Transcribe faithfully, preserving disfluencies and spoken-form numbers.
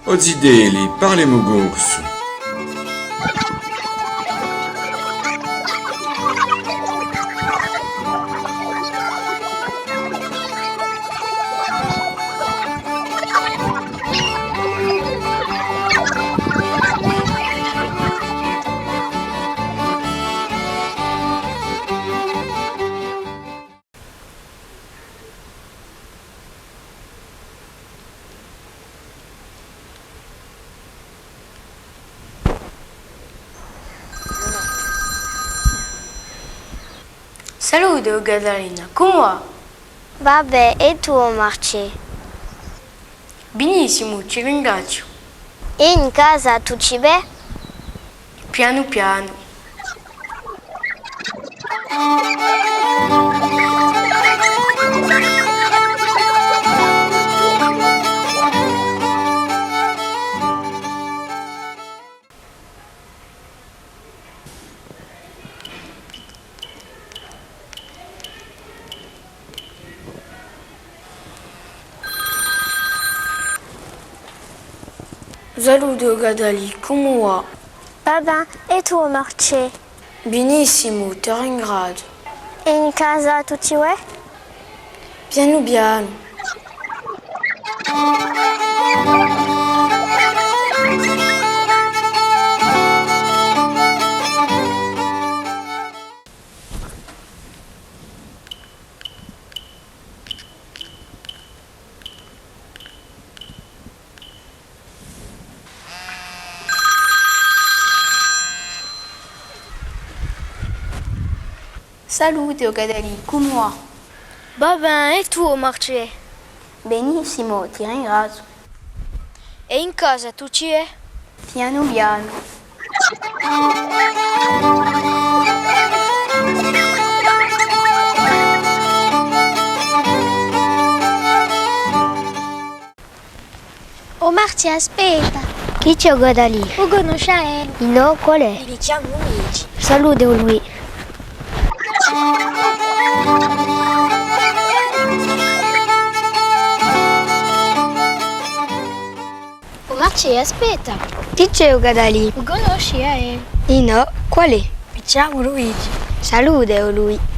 O zitelli, parlemu corsu. Salute, o Catalina, cumu và? Và bè, è tù, o Marcè? Benissimu, ti ringraziu. È in casa tutti bè? Pianu pianu. Salute, o Catalì, cumu và? Và bè, è tù, o Marcè? Benissimu, ti ringraziu. È in casa tutti bè? Pianu pianu. Salute, o Catalì, cumu và? Và bè, è tù, o Marcè? Benissimu, ti ringraziu. È in casa tutti bè? Pianu pianu. O Marcè, aspetta. Chì ci hè, o Catalì? U cunnosci ellu? Innò, qual hè? Mi chjamu Luigi. Salute, o Luigi. O Marcè, aspetta. Chì ci hè, o Catalì? U cunnosci ellu? Innò, qual hè? Mi chjamu Luigi. Salute, o Luigi.